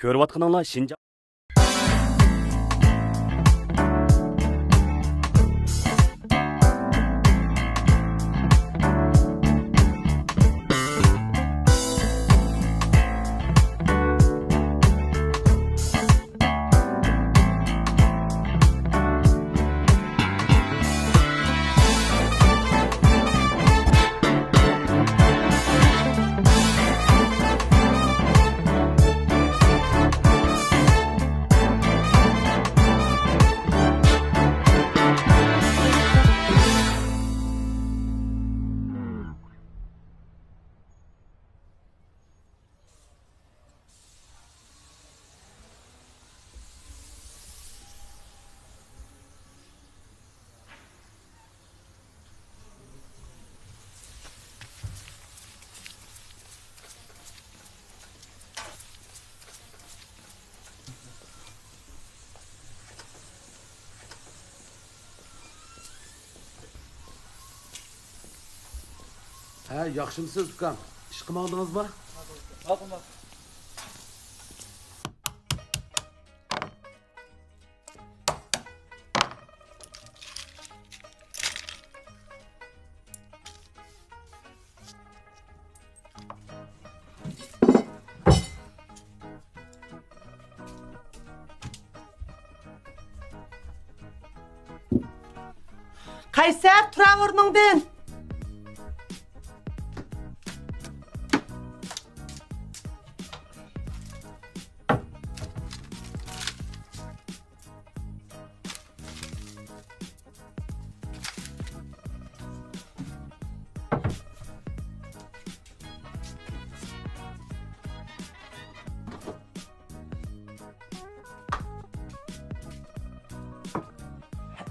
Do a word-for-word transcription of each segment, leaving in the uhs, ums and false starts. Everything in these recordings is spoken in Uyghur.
كۆرۈۋاتقىنىڭلار شىنجاڭ. ھە، ياخشىمسىز ئۇكام؟ ئىشقا ماڭدىڭىزمۇ؟ قەيسەر، تۇراۋۇر ئورنۇڭدىن!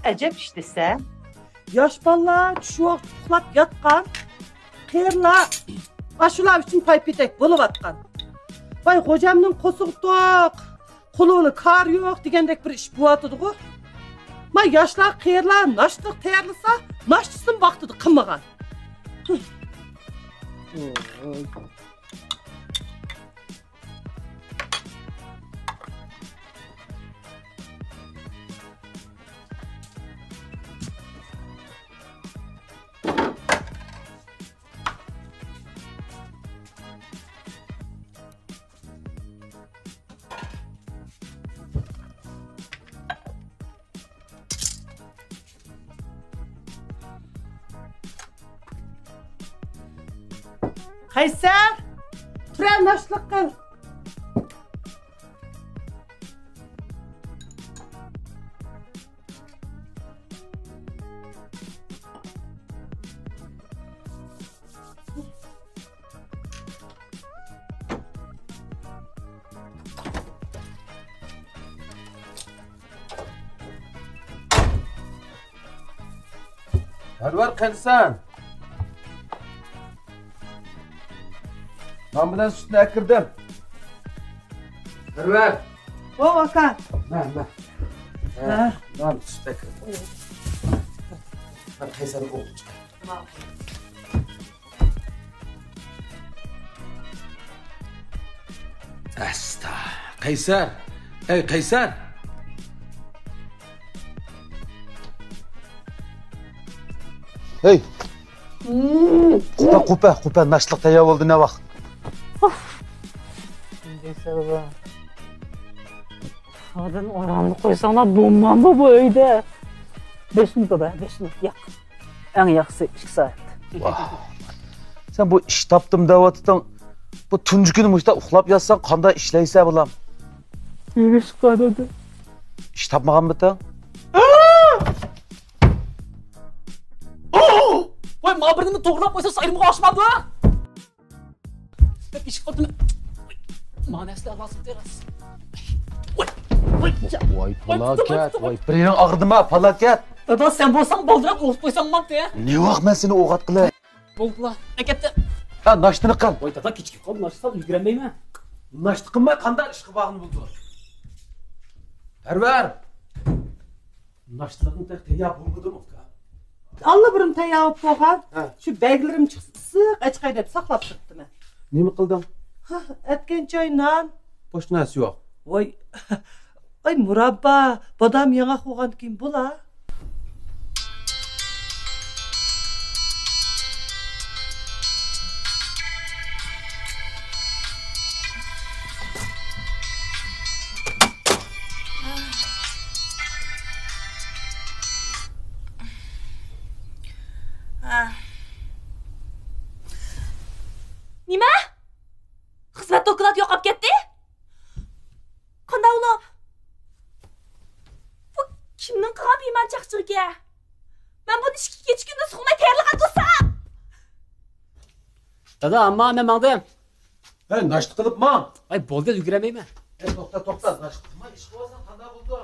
ئەجەب ئىش دېسە. ياش بالىلار چۈش ۋاقتى ئۇخلاپ ياتقان، قېرىلار ئاشۇلار ئۈچۈن پاي-پېتەك بولۇۋاتقان. ۋاي، غوجامنىڭ قورسىقى توق، قولىدا كار يوق دېگەندەك بىر ئىش بولۇۋاتىدىغۇ. ما ياشلار، قېرىلار ناشتىلىق تەييارلىسا، ناشتىسىنى ۋاقتىدا قىلمىغان. قەيسەر، تۇرە، ناشتىلىق قىل. پەرۋەر، قېنىسەن؟ نان بىلەن سۈتنى ئەكىردىم. پەرۋەر. ۋاۋ، ئاكا. مە، مە. ھە. نان، سۈت ئەكىردىم. مەن قەيسەرنى ئوغۇپ چىقاي. ئەستا. قەيسەر! ئەي، قەيسەر! ھەي! قوپە، قوپە، قوپە، ناشتىلىق تەييار بولدى، نە ۋاقىت؟ ئادەم ئاراملىق قويساڭلار بولمامدۇ بۇ ئۆيدە؟ بەش مىنۇت بابا، بەش مىنۇت ياق. ئەڭ ياخشىسى ئىككى سائەت. ۋاھ. سەن بۇ ئىش تاپتىم دەۋاتىتىڭ. بۇ تۇنجى كۈنى مۇشتا ئۇخلاپ ياتساڭ قانداق ئىشلەيسەن بۇلام؟ يېمىش قانىدى. ئىش تاپمىغانمىتىڭ؟ ۋاي، ما بىرنى توغرىلاپ قويسا سايرىمغا ئاشمامدۇ؟ دەپ ئىشىك ئالدىمە. مانا نەرسىلەر لازىم تېرەس. ۋاي، ۋاي، ۋاي، پالاكەت، ۋاي، بىرىڭ ئاغرىدىما، پالاكەت. دادا، سەن بولساڭ بالدۇراق ئوغۇت قويساڭ بولامتى. نېۋاق مەن سېنى ئوغۇتقىلى؟ بولدىلا، ئەكەتتى. ھە، ناشتىنى قىل. ۋاي، دادا، كېچىكىپ قالدىم، ناشتا سال ئۈلگۈرەلمەيمەن. ناشتا قىلماي قانداق ئىشقا بارغىلى بولىدۇ؟ پەرۋەر! ناشتىلىقنى تېخى تەييار بولمىدىمۇ، ئۇكا؟ ئاللىبۇرۇن تەييار بولۇپ بولغان. ھە. شۇ بەگلىرىم چىقسا ئىسسىق ئەچقەي دەپ ساقلاپ تۇرۇپتىمەن. نېمە قىلدىڭ؟ ھە، ئەتكەن چاي، نان. باشقا نەرسە يوق. ۋاي، ئاي، مۇراببا، بادام ياڭاق بولغاندىكىن بولا. نېمە؟ خىزمەت دوكلات يوقاپ كەتتى؟ قانداق بولۇپ؟ بۇ كىمنىڭ قىلغان پىيمان چاقچىقىكەن؟ مەن بۇنى ئىككى كېچە كۈندۈز ئۇخلىماي تەييارلىغان تۇرسام. دادا، ئامما، مەن ماڭدىم. ھەي، ناشتا قىلىپ ماڭ. ئاي، بولدى، ئۈلگۈرەلمەيمەن. ھەي، توختا، توختا، ناشتا قىلماي ئىش قىلىۋالساڭ قانداق بولىدۇ؟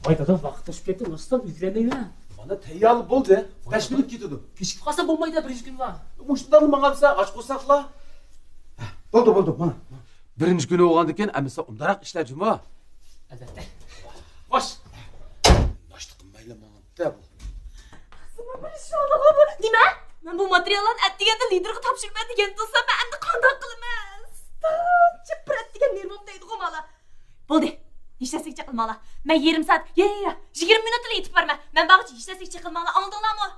ۋاي دادا، ۋاقىت توشۇپ كەتتى، ناشتىدىن ئۈلگۈرەلمەيمەن. مانا تەييارلىق بولدى. بەش مىنۇت كېتىدۇ. كېچىكىپ قالسام بولمايدۇ، بىرىنچى كۈنلا. مۇشۇنداقلا ماڭامسەن، ئاچ قورساقلا. بولدى، بولدى، مانا. بىرىنچى كۈنى بولغاندىكىن ئەمىسە ئۇنداقراق ئىشلەر جۇمۇ. ئەلۋەتتە. خوش. ناشتا قىلمايلا ماڭامدۇ بۇ. نېمە؟ مەن بۇ ماتېرىياللارنى ئەتىگەندە لىدېرغا تاپشۇرىمەن دېگەن تۇرسام، مەن ئەمدى قانداق قىلىمەن؟ چىپرەت دېگەن نېرۋام دەيدىغۇ مالا. بولدى، ھېچ نەرسىگە چېقىلماڭلار. مەن يېرىم سائەت، يا، يا، يا، يىگىرمە مىنۇتلا يېتىپ بارىمەن. مەن بارغۇچە ھېچ نەرسىگە چېقىلماڭلار، ئاڭلىدىڭلارمۇ؟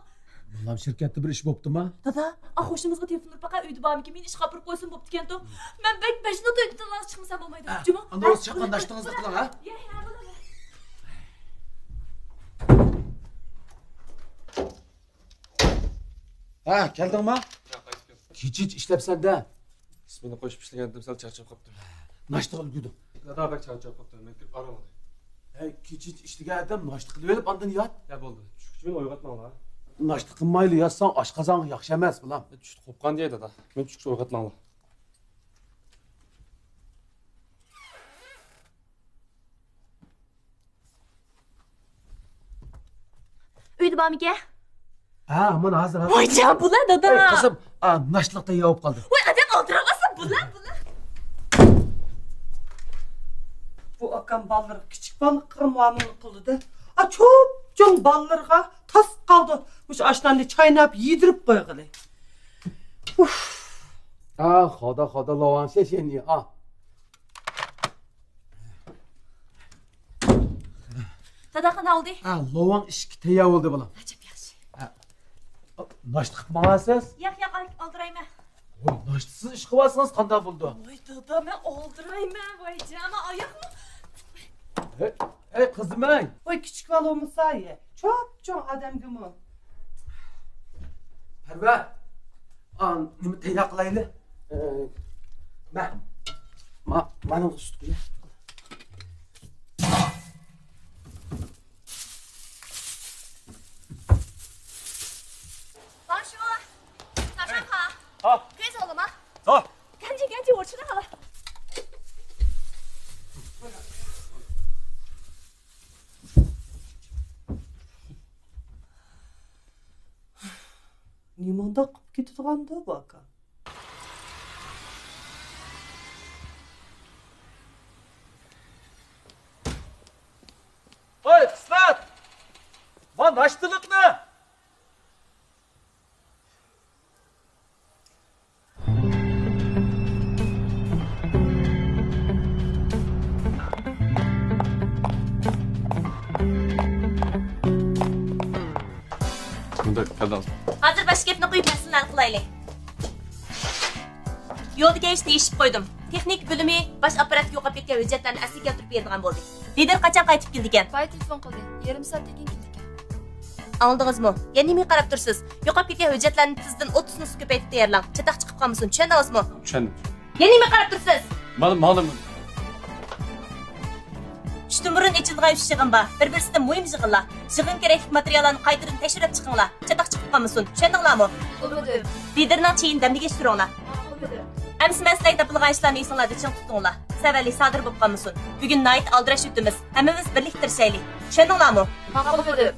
بالام، شىركەتتە بىر ئىش بوپتۇما؟ دادا، ئا، قوشنىمىزغا تېلېفون ئۇرۇپ باقە، ئۆيدە بارمىكىن، مېنى ئىشقا ئاپىرىپ قويسۇن، بوپتىكەنتۇ. مەن بەك مەجنۇنتۇ، ئۆيدىن چىقمىسام بولمايدۇ. ئا، جۇمۇ، ئاندىن ھە، چاققان بولىدۇ. ناشتىڭىزنى قىلىڭ، ھە؟ يا، يا، بولىدۇ. ھە، كەلدىڭما؟ يا، قايتىپ كەلدىم. كېچىچە ئىشلەپسەن-دە. ئىسمېنا قوشۇپ ئىشلىگەندىم، سەل چارچاپ قاپتىمەن. ناشتا قىلىپ ئۆلگۈدۈم. دادا، بەك چارچاپ قاپتىمەن، مەن كىرىپ ئارام ئالاي. ھەي، كېچىچە ئىشلىگەن ئادەم ناشتا قىلىۋېلىپ ئاندىن يات. يا، بولدى. چۈشكىچە مېنى ئويغاتماڭلار. ناشتا قىلمايلا ياتساڭ ئاشقازانغا ياخشى ئەمەس، بالام. چۈشتە قوپقان دەي، دادا. مېنى چۈشكىچە ئويغاتماڭلار. ئۆيدە بارمىكەن؟ ھە، مانا ھازىر، ھازىر. ۋاي جان، بۇلار دادا. ئەي، قىزىم، ئا، ناشتىلىق تەييار بولۇپ قالدى. ۋاي ئادەم ئالدىراۋاتسا، بۇلار، بۇلار. بۇ ئاكام بالىلىرىغا كىچىك بالىلىققا مۇئامىلە قىلىدۇ. ئا، چوپچوڭ بالىلىرىغا تاس قالدى. مۇشۇ ئاشلارنى چايناپ يېدۈرۈپ قويغىلى. ئۇف. ئا، خادا، خادا، لوۋاڭ شېشېنى، ئا. دادا، قانداق بولدى؟ ھە، لوۋاڭ ئىشىكى تەييار بولدى، بالام. ئەجەب ياخشى. ھە. ناشتا قىلىپ ماڭارسىز؟ ياق، ياق، ئالدىرايمەن. ۋاي، ناشتىسىز ئىش قىلىۋالسىڭىز قانداق بولىدۇ؟ ۋاي دادا، مەن ئالدىرايمەن، ۋاي جان، ئاياقمۇ؟ ھەي، ھەي، قىزىم-ئەي. ۋاي، كىچىك بالىمۇ سايە، چوپچوڭ ئادەمگىمۇ. پەرۋە، ئا، نېمە تەييار قىلايلى؟ ئە، مە، ما، مانا سۈت قۇيۇ. باشۇ، تاشاخا. ھا. كۆز ئالدىما. ھا. گەنجى، گەنجى، ئورچىدا قالا. نېمانداق قىلىپ كېتىدىغاندۇ بۇ ئاكام؟ ۋاي، قىسمەت! ۋا ناشتىلىقنى! مۇنداق، كەلدىڭىز. ھازىر باش گەپنى قويۇپ، مەسىلىنى ھەل قىلايلى. يولدا كېلىش دېيىشىپ قويدۇم. تېخنىكا بۆلۈمى باش ئاپپاراتتا يوقاپ كەتكەن ھۆججەتلەرنى ئەسلىگە كەلتۈرۈپ بېرىدىغان بولدى. لىدېر قاچان قايتىپ كېلىدىكەن؟ بايا تېلېفون قىلدى. يېرىم سائەتتىن كېيىن كېلىدىكەن. ئاڭلىدىڭىزمۇ؟ يەنە نېمىگە قاراپ تۇرىسىز؟ يوقاپ كەتكەن ھۆججەتلەرنى تېزدىن ئوتتۇز نۇسخا كۆپەيتىپ تەييارلاڭ. چاتاق چىقىپ قالمىسۇن. چۈشەندىڭىزمۇ؟ چۈشەندىم. يەنە نېمىگە قاراپ تۇرىسىز؟ مانا، مانا. چۈشتىن بۇرۇن ئېچىلىدىغان ئۈچ يىغىن بار. بىر-بىرسىدىن مۇھىم يىغىنلار. يىغىن كېرەكلىك ماتېرىياللارنى قايتىدىن تەكشۈرۈپ چىقىڭلار. چاتاق چىقىپ قالمىسۇن. چۈشەندىڭلارمۇ؟ ماقۇل مۇدىر. لىدېرنىڭ چېيىنى دەملىگەچ تۇرۇڭلار. ماقۇل مۇدىر. ئەمىسە مەن سىلەرگە دەپ بولغان ئىشلارنى ئېسىڭلاردا چىڭ تۇتۇڭلار. سەۋەنلىك سادىر بولۇپ قالمىسۇن. بۈگۈن ناھايىتى ئالدىراش ئۆتىمىز. ھەممىمىز بىرلىكتە تىرىشايلى. چۈشەندىڭلارمۇ؟ ماقۇل مۇدىر.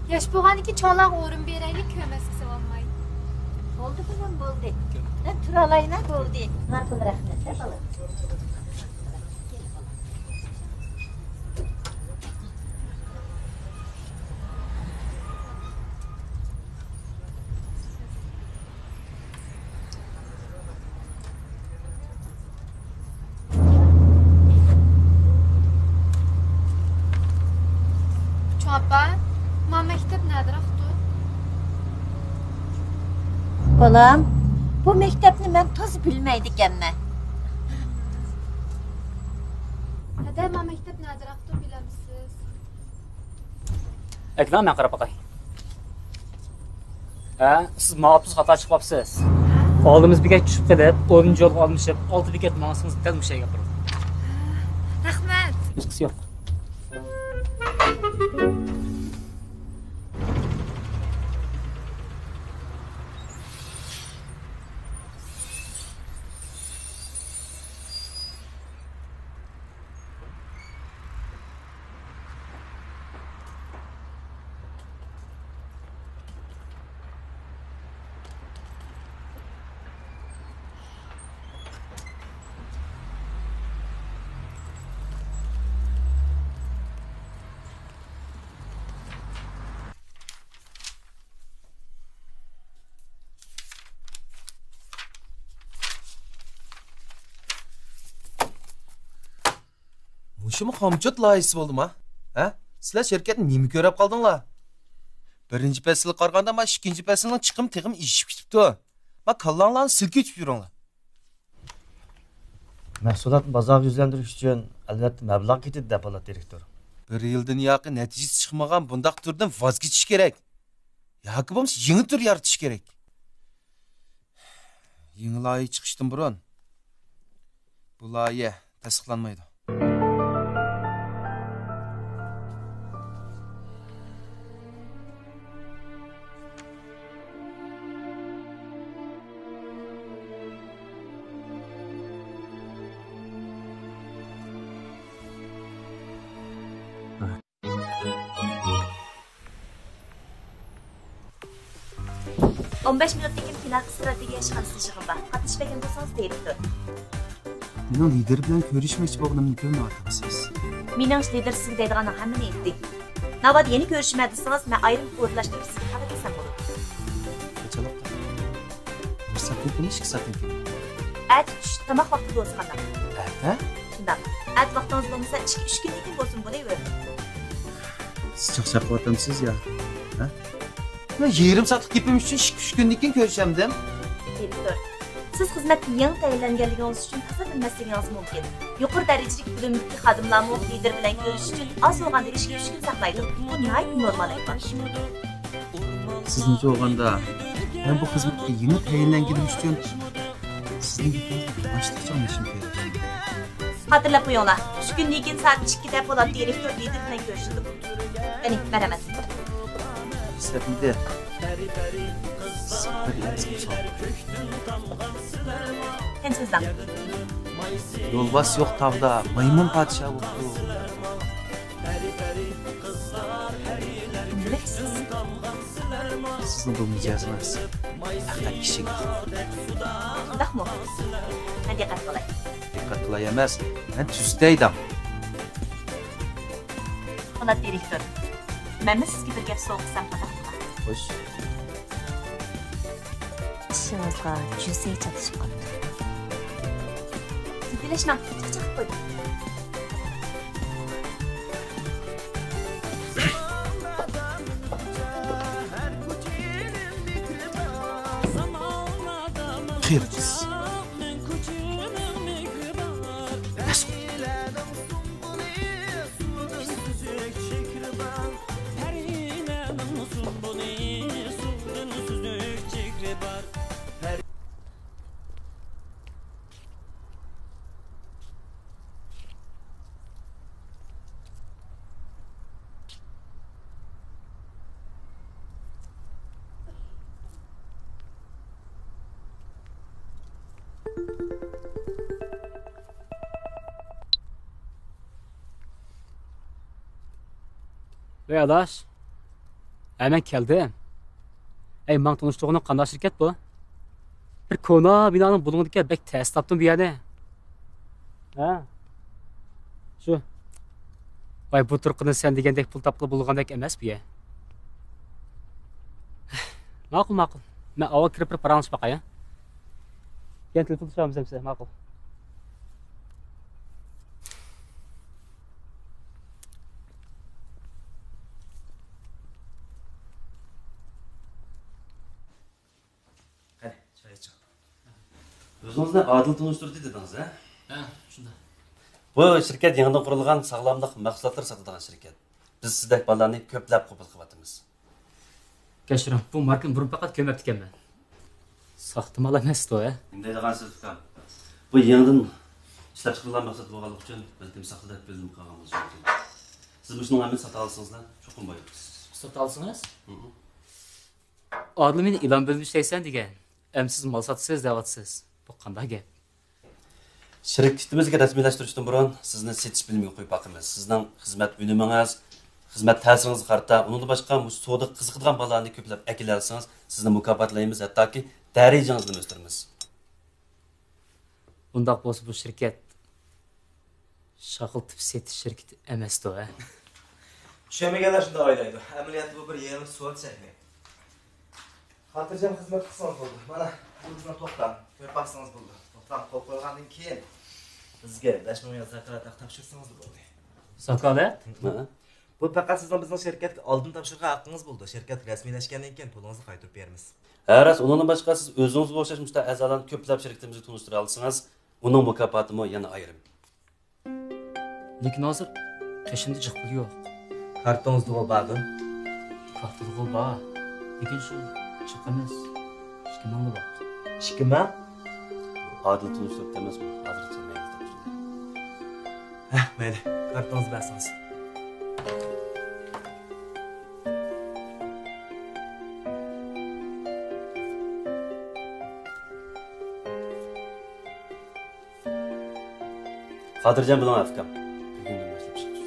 ياش بولغاندىكىن چوڭلارغا ئورۇن بېرەيلى، كۆرمەسكە سېلىنماي. بولدى، بالام، بولدى. مەن تۇرالاينا، بولدى. ماقۇل، رەھمەت، بالام. چوڭ ئاپا، ما مەكتەپ نەدىراقتۇ؟ بالام، بۇ مەكتەپنى مەن تازا بىلمەيدىكەنمەن. ھەدە، ما مەكتەپ نەدىراقتۇ، بىلەمسىز؟ ئەكېلىڭ، مەن قاراپ باقاي. ھە، سىز ماۋۇ ئاپتوبۇسقا خاتا چىقىپ قاپسىز. ئالدىمىز بېكەت چۈشۈپ قېلىپ، ئورنىنچى يولغا ئالمىشىپ، ئالتە بېكەت ماڭسىڭىز دەل مۇشۇ يەرگە ئاپىرىدۇ. رەھمەت. ھېچقىسى يوق. مۇشۇمۇ خامچوت لايىھىسى بولدىما؟ ھە؟ سىلەر شىركەتنى نېمە كۆرۈپ قالدىڭلار؟ بىرىنچى پەسىلگە قارىغاندا، ما ئىككىنچى پەسىلنىڭ چىقىمى تېخىمۇ ئېشىپ كېتىپتۇ. ما كاللاڭلارنى سىلكىۋېتىپ يۈرۈڭلار. مەھسۇلاتنى بازارغا يۈزلەندۈرۈش ئۈچۈن، ئەلۋەتتە، مەبلەغ كېتىدۇ، دەپ، بالات دىرېكتور. بىر يىلدىن ياقى نەتىجىسى چىقمىغان بۇنداق تۈردىن ۋاز كېچىش كېرەك. ياكى بولمىسا يېڭى تۈر يارىتىش كېرەك. يېڭى لايىھە چىقىشتىن بۇرۇن بۇ لايىھە تەستىقلانمايدۇ. ئون بەش مىنۇتتىن كېيىن فىنال ئىستراتېگىيە ئىشخانىسىدا يىغىن بار. قاتنىشىپ بەرگەن بولسىڭىز دېيىپتۇ. مېنىڭ لىدىر بىلەن كۆرۈشمەكچى بولغىنىمنى كۆرمەيۋاتامسىز؟ مېنىڭچە، لىدىر سىزگە دەيدىغاننىڭ ھەممىنى ئېيتتى. ناۋادا يەنە كۆرۈشىمەن دېسىڭىز، مەن ئايرىم ئورۇنلاشتۇرۇپ سىزگە خەۋەر قىلسام بولىدۇ. قاچانلىق؟ بىر سائەتتىن كېيىنمۇ، ئىككى سائەتتىن كېيىنمۇ؟ ئەتە چۈش تاماق ۋاقتىدا بولسا قانداق؟ ئەتە؟ شۇنداق. ئەتە ۋاقتىڭىز بولمىسا، ئىككى، ئۈچ كۈندىن كېيىن بولسىمۇ بولۇۋېرىدۇ. سىز چاقچاق قىلىۋاتامسىز يا؟ ھە؟ مەن يېرىم سائەتلىك گېپىم ئۈچۈن ئىككى، ئۈچ كۈندىن كېيىن كۆرۈشەمدىم. دىرېكتور، سىز خىزمەتكە يېڭى تەيىنلەنگەنلىكىڭىز ئۈچۈن تازا بىلمەسلىكىڭىز مۇمكىن. يۇقىرى دەرىجىلىك بىلىملىكتىكى خادىملارمۇ لىدىر بىلەن كۆرۈشۈش ئۈچۈن ئاز بولغاندا ئىككى، ئۈچ كۈن ساقلايدۇ. بۇ ناھايىتى نورمال ئەھۋال. سىزنىڭچە بولغاندا، مەن بۇ خىزمەتكە يېڭى تەيىنلەنگىنىم ئۈچۈن سىزنىڭ گېپىڭىزنى باشلىقچە ئاڭلىشىم كېرەك. خاتىرىلەپ قويۇڭلار، ئۈچ كۈندىن كېيىن سائەت ئىككىدە پولات دىرېكتور لىدىر بىلەن كۆرۈشىدۇ. قېنى، مەرھەمەت. سەپمىدى. سەپمىدى. قېنى سۆزلەڭ. يولۋاس يوق تاغدا مايمۇن پادىشاھ بوپتۇ. سىزنىڭ بۇ مىجەزىڭىز ھەقىقەت كىشىگە. شۇنداقمۇ؟ مەن دىققەت قىلاي. دىققەت قىلاي ئەمەس، مەن تۈزىتەي دەڭ. پولات دىرېكتور، مەنمۇ سىزگە بىر گەپ سوۋغا قىلسام قانداق بولار؟ خوش. چىشىڭىزغا جۈسەي چاتىشىپ قاپتۇ. جىددىيلەشمەڭ، چاقچاق قىلىپ قويدۇم. خېرىدىس. ۋەي ئاداش، ھە، مەن كەلدىم. ئەي، ماڭا تونۇشتۇرغىنىڭ قانداق شىركەت بۇ؟ بىر كونا بىنانىڭ بۇلۇڭىدىكەن، بەك تەس تاپتىم بۇ يەرنى. ھە؟ شۇ. ۋاي، بۇ تۇرقىنى سەن دېگەندەك پۇل تاپقىلى بولغاندەك ئەمەس بۇ يەر. ماقۇل، ماقۇل. مەن ئاۋۋال كىرىپ بىر پاراڭلىشىپ باقاي، ھە؟ كېيىن تېلېفوندا سورىمىز ئەمىسە، ماقۇل. قېنى، چاي ئىچىڭ. ئۆزىڭىزنى ئادىل تونۇشتۇردى دېدىڭىز، ھە؟ ھە، شۇنداق. بۇ شىركەت يېڭىدىن قۇرۇلغان ساغلاملىق مەھسۇلاتلىرى ساتىدىغان شىركەت. بىز سىزدەك بالىلارنى كۆپلەپ قوبۇل قىلىۋاتىمىز. كەچۈرۈڭ، بۇ ماركىنى بۇرۇن پەقەت كۆرمەپتىكەنمەن. ساختا مال ئەمەستۇ، ھە؟ نېمە دەيدىغانسىز، ئۇكام؟ بۇ يېڭىدىن ئىشلەپچىقىرىلغان مەھسۇلات بولغانلىقى ئۈچۈن بەلكىم ساختا دەپ بىلىنىپ قالغان بولۇشى مۇمكىن. سىز مۇشۇنىڭ ھەممىنى ساتالىسىڭىزلا، چوقۇم بايىيالايسىز. ساتالىسىڭىز؟ ھە. ئادىل مېنى ئېلان بۆلۈمىدە ئىشلەيسەن دېگەن. ئەمدى سىز مال ساتىسىز دەۋاتىسىز. بۇ قانداق گەپ؟ شىركىتىمىزگە رەسمىيلەشتۈرۈشتىن بۇرۇن سىزنى سېتىش بۆلۈمىگە قويۇپ باقىمىز. سىزنىڭ خىزمەت ئۈنۈمىڭىز، خىزمەت تەسىرىڭىزگە قارىتا، ئۇنىڭدىن باشقا مۇشۇ سودىغا قىزىقىدىغان بالىلارنى كۆپلەپ ئەكېلەلىسىڭىز، سىزنى مۇكاپاتلايمىز، ھەتتاكى دەرىجىڭىزنىمۇ ئۆستۈرىمىز. ئۇنداق بولسا بۇ شىركەت شاخلىتىپ سېتىش شىركىتى ئەمەستۇ، ھە؟ چۈشەنمىگەنلەر شۇنداق ئويلايدۇ. ئەمەلىيەتتە بۇ بىر يېڭى سودا سەھنە. خاتىرجەم خىزمەت قىلسىڭىز بولدى. مانا، بۇ بىزنىڭ توختام. كۆرۈپ باقسىڭىز بولدى. توختام قوبۇل قىلغاندىن كېيىن بىزگە بەش مىڭ يۈەن زاكاز ھەق تاپشۇرسىڭىزلا بولدى. زاكالەت؟ ھە. بۇ پەقەت سىزنىڭ بىزنىڭ شىركەتكە ئالدىن تاپشۇرغان ھەققىڭىز بولىدۇ. شىركەت رەسمىيلەشكەندىن كېيىن پۇلىڭىزنى قايتۇرۇپ بېرىمىز. ھە، راست، ئۇنىڭدىن باشقا سىز ئۆزىڭىزگە ئوخشاش مۇشۇنداق ئەزالارنى كۆپلەپ شىركىتىمىزگە تونۇشتۇرالىسىڭىز، ئۇنىڭ مۇكاپاتىمۇ يەنە ئايرىم. لېكىن ھازىر قېشىمدا جىق پۇل يوق. كارتىڭىزدىغۇ باردۇ؟ كارتىدىغۇ بار. لېكىن شۇ جىق ئەمەس. ئىككى مىڭلا بار. ئىككى مىڭ؟ ئادىل تونۇشتۇرۇپتۇ ئەمەسمۇ؟ ھازىرچە مەيلى دەپ تۇردى. ھە، مەيلى. كارتىڭىزنى بەرسىڭىز. خاتىرجەم بولۇڭ، ئۇكام. بۈگۈندىن باشلاپ ئىشقا چۈشتى.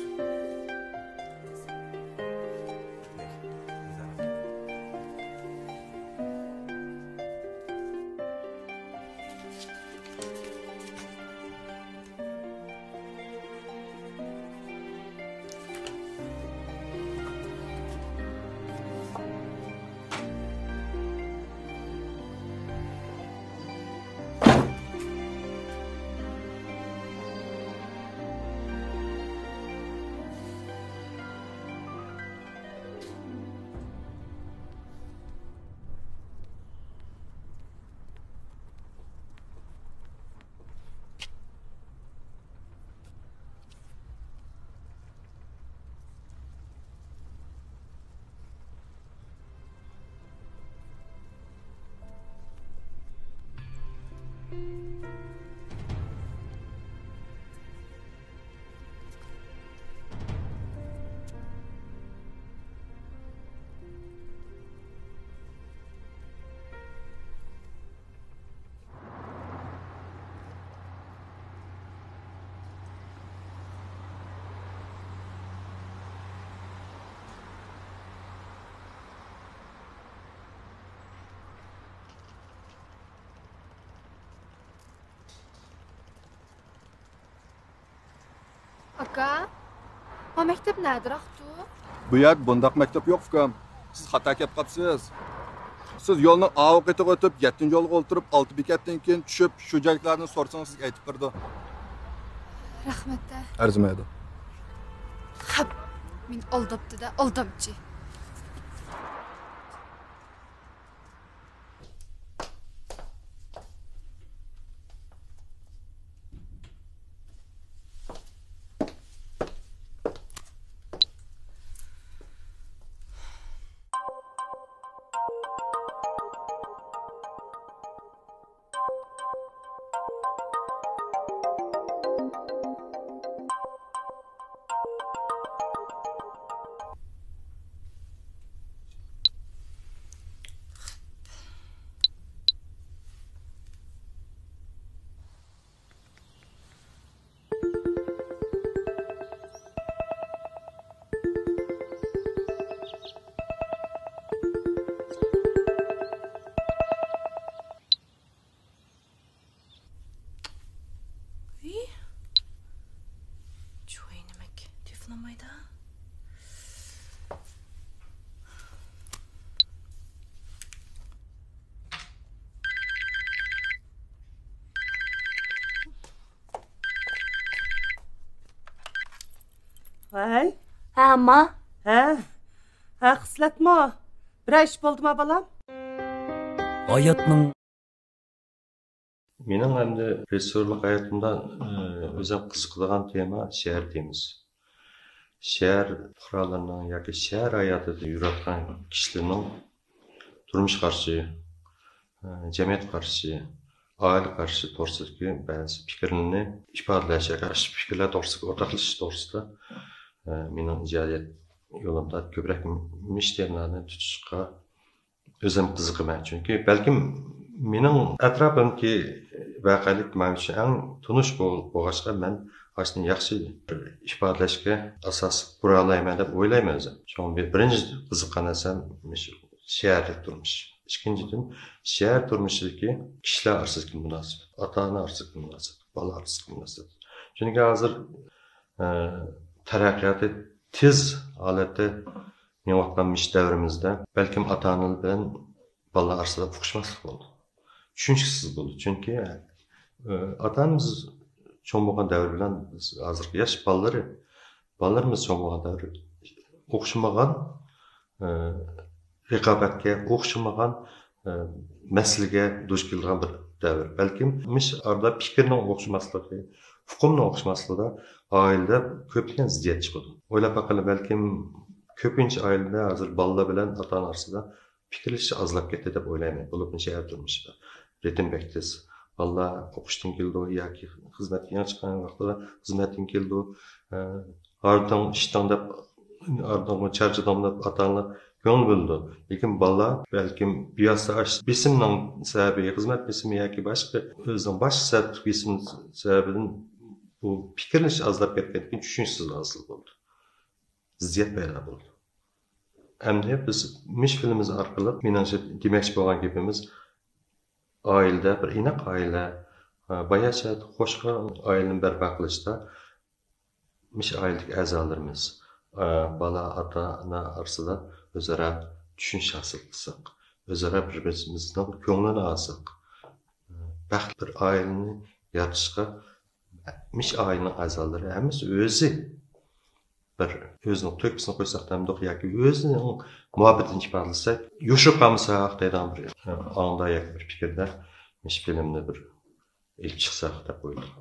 ئاكا، ما مەكتەپ نەدىراقتۇ؟ بۇ يەردە بۇنداق مەكتەپ يوق، ئۇكام. سىز خاتا كەپ قاپسىز. سىز يولنىڭ ئاۋۇ قېتىغا ئۆتۈپ، يەتتىنچى يولغا ئولتۇرۇپ، ئالتە بېكەتتىن كېيىن چۈشۈپ، شۇ جايدىكىلەرنى سورىسىڭىز، سىزگە ئېيتىپ بېرىدۇ. رەھمەت-دە. ئەرزىمەيدۇ. خەپ، مېنى ئالداپتۇ-دە، ئالدامچى. ھەي. ھە، ئامما. ھە. ھە، خىسلەتمۇ؟ بىرەر ئىش بولدىما، بالام؟ ھاياتنىڭ مېنىڭ ئەمدى رېژىسسورلۇق ھاياتىمدا، ئى، ئۆزۈم قىزىقىدىغان تېما شەھەر تېمىسى. شەھەر پۇقرالىرىنىڭ ياكى شەھەر ھاياتىدا يۈرۈۋاتقان كىشىلەرنىڭ تۇرمۇش قارىشى، ئى، جەمئىيەت قارىشى، ئائىلە قارىشى توغرىسىدىكى بەزى پىكىرلىرىنى ئىپادىلەش ياكى ئاشۇ پىكىرلەر توغرىسىدا ئورتاقلىشىش توغرىسىدا، ئى، مېنىڭ ئىجادىيەت يولۇمدا كۆپرەك مۇشۇ تېمىلارنى تۇتۇشقا ئۆزۈم قىزىقىمەن. چۈنكى بەلكىم مېنىڭ ئەتراپىمدىكى ۋەقەلىك مەن ئۈچۈن ئەڭ تونۇش بول-، بولغاچقا، مەن ئاشۇنى ياخشى ئىپادىلەشكە ئاساس قۇرالايمەن دەپ ئويلايمەن ئۆزۈم. شۇڭا بىر-، بىرىنچى قىزىققان نەرسەم مۇشۇ شەھەردىكى تۇرمۇش. ئىككىنچىدىن، شەھەر تۇرمۇشىدىكى كىشىلەر ئارىسىدىكى مۇناسىۋەت، ئاتا-ئانا ئارىسىدىكى مۇناسىۋەت، بالا ئارىسىدىكى مۇناسىۋەت. چۈنكى ھازىر، ئە، تەرەققىياتى تېز ھالەتتە مېڭىۋاتقان مۇشۇ دەۋرىمىزدە بەلكىم ئاتا-ئانىلار بىلەن بالىلار ئارىسىدا ئۇقۇشماسلىق بولىدۇ. چۈشىنىشسىز بولىدۇ. چۈنكى، ئە، ئاتا-ئانىمىز چوڭ بولغان دەۋر بىلەن بىز ھازىرقى ياش بالىلىرى، بالىلىرىمىز چوڭ بولغان دەۋر ئوخشىمىغان، ئە، رىقابەتكە، ئوخشىمىغان، ئە، مەسىلىگە دۇچ كېلىدىغان بىر دەۋر. بەلكىم مۇشۇ ئارىدا پىكىرنىڭ ئوخشىماسلىقى، ئۇقۇمنىڭ ئوخشىماسلىقىدا ئائىلىدە كۆپلىگەن زىددىيەت چىقىدۇ. ئويلاپ باققىلى، بەلكىم كۆپىنچە ئائىلىدە ھازىر بالىلار بىلەن ئاتا-ئانا ئارىسىدا پىكىرلىشىش ئازلاپ كەتتى دەپ ئويلايمەن. بولۇپمۇ شەھەر تۇرمۇشىدا رىتىم بەك تېز. بالىلار ئوقۇشتىن كېلىدۇ ياكى خىزمەتكە يېڭى چىققان ۋاقتىدا خىزمەتتىن كېلىدۇ. ئە، ھاردىڭ، ئىشتىڭ دەپ، ھاردىڭمۇ، چارچىدىڭ دەپ ئاتا-ئانىلار كۆڭۈل بۆلىدۇ. لېكىن بالىلار بەلكىم بىۋاسىتە ئاشۇ بېسىمنىڭ سەۋەبى، خىزمەت بېسىمى ياكى باشقا ئۆزىنىڭ باشقا سەۋەبلىك بېسىم سەۋەبىدىن بۇ پىكىرلىشىش ئازلاپ كەتكەندىن كېيىن چۈشىنىشسىز ھاسىل بولىدۇ. زىددىيەت پەيدا بولىدۇ. ئەمدى بىز مۇشۇ فىلىمىمىز ئارقىلىق، مېنىڭچە، دېمەكچى بولغان گېپىمىز، ئائىلىدە بىر ئىناق ئائىلە، باياشات، خوشخۇرام ئائىلىنى بەرپا قىلىشتا مۇشۇ ئائىلىدىكى ئەزالىرىمىز، بالا، ئاتا-ئانا ئارىسىدا ئۆزئارا چۈشىنىش ھاسىل قىلساق، ئۆزئارا بىر-بىرىمىزنىڭ كۆڭلىنى ئالساق، بەختلىك بىر ئائىلىنى يارىتىشقا مۇشۇ ئائىلىنىڭ ئەزالىرى ھەممىسى ئۆزى بىر ئۆزىنىڭ تۆھپىسىنى قويساق دەمدۇق ياكى ئۆزىنىڭ مۇھەببىتىنى ئىپادىلىسەك، يوشۇرۇپ قالمىساق دەيدىغان بىر ئاڭدا ياكى بىر پىكىردە مۇشۇ فىلىمنى بىر ئېلىپ چىقساق دەپ ئويلىدىم.